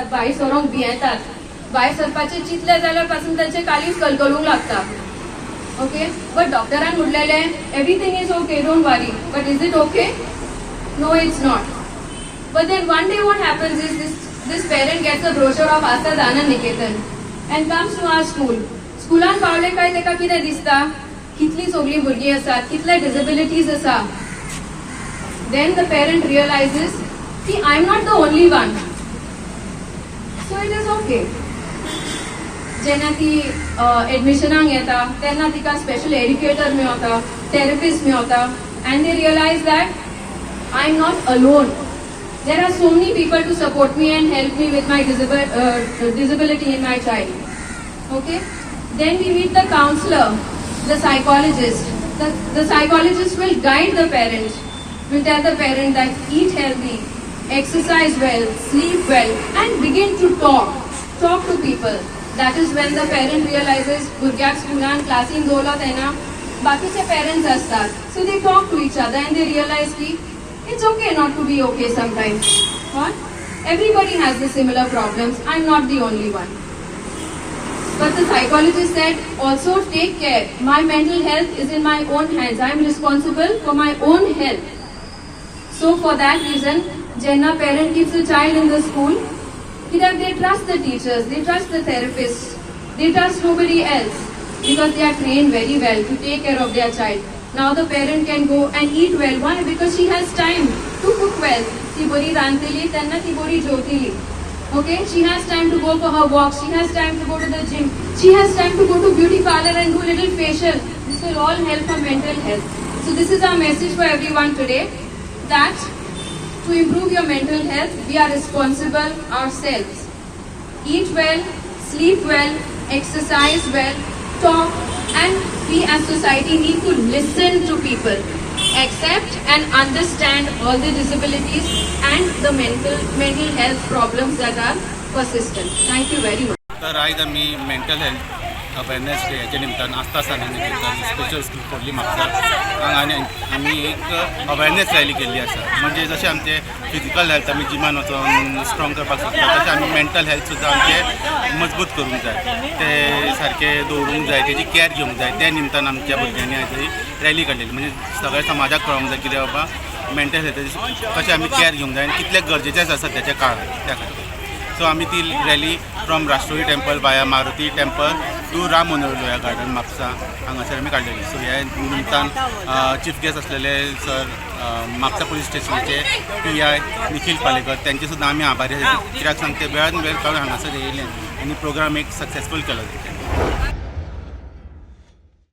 आसतात, भायर सरोंक भियेतात. भायर सरपाचें चिंतलें जाल्यार पासून तांचे काळीज कलकलूंक लागता. ओके, बट डॉक्टरान म्हटलेलें, "Everything is okay, don't worry." But is it okay? No, it's not. But then one day what happens is this parent gets a brochure of Astha Dana Niketan and comes to our school. स्कुलान पावले काय तेका कितें दिसता? कितली सगळीं भुरगीं आसात, कितले डिसेबिलिटीज आसा. Then the parent realizes की I am not the only one, so it is okay. जेन्ना ती एडमिशनाक येता तेन्ना तिका स्पेशल एड्युकेटर मेवता, थेरपिस्ट मेवता, and they realize that I am not alone. There are so many people to support me and help me with my disability in my child. Okay? Then we meet the counselor, the psychologist. The psychologist will guide the parent, will tell the parent that eat healthy, exercise well, sleep well, and begin to talk. Talk to people. That is when the parent realizes, भुरग्याक स्कुलान क्लासीन दवरलो तेन्ना बाकीचे parents असतात, so they talk to each other and they realize की it's okay not to be okay sometimes. What? Everybody has the similar problems. I'm not the only one. But the psychologist said, also take care. My mental health is in my own hands. I'm responsible for my own health. So for that reason, जेन्ना parent keeps the child in the school, कित्याक they trust the teachers, they trust the therapists, they trust nobody else because they are trained very well to take care of their child. Now the parent can go and eat well. Why? Because she has time to cook well. ती बरी रांदतली तेन्ना ती बरी जेवतली. Okay, she has time to go for her walk. She has time to go to the gym. She has time to go to beauty parlor and do little facial. This will all help her mental health. So this is our message for everyone today, that to improve your mental health, we are responsible ourselves. Eat well, sleep well, exercise well, talk, and we as society need to listen to people, accept and understand all the disabilities and the mental health problems that are persistent. Thank you very much. तर आयज आमी mental health awareness day हेच्या निमतान आस्था साना निकेतन special school, Khorlim, Mapusa हांगा आनी आमी एक awareness rally केल्ली आसा. म्हणजे जशें आमचें फिजिकल हेल्थ आमी जिमान वचोन स्ट्रॉंग करपाक शकता, तशें आमी मेंटल हेल्थ सुद्दां आमचें मजबूत करूंक जाय, ते सारकें दवरूंक जाय, तेजी कॅर घेवंक जाय. त्या निमतान आमच्या भुरग्यांनी आयज ही रॅली काडलेली. म्हणजे सगळ्या समाजाक कळोंक जाय कितें बाबा, मेंटल हेल्थाची कशें आमी कॅर घेवंक जाय आनी कितलें गरजेचें आसा सद्याच्या काळार त्या खातीर. सो आमी ती rally from Rashtrapati Temple via Maruti Temple to Ram Manohar Lohia Garden, Mapusa हांगासर आमी काडलेली. सो ह्या निमतान चीफ गेस्ट आसलेले सर, म्हापसा पुलीस स्टेशनाचे पीआय निखील पालेकर, तेंचे सुद्दां आमी आभारी आसा, कित्याक सांग ते वेळान वेळ काडून हांगासर येयले आनी प्रोग्राम एक सक्सेसफूल केलो.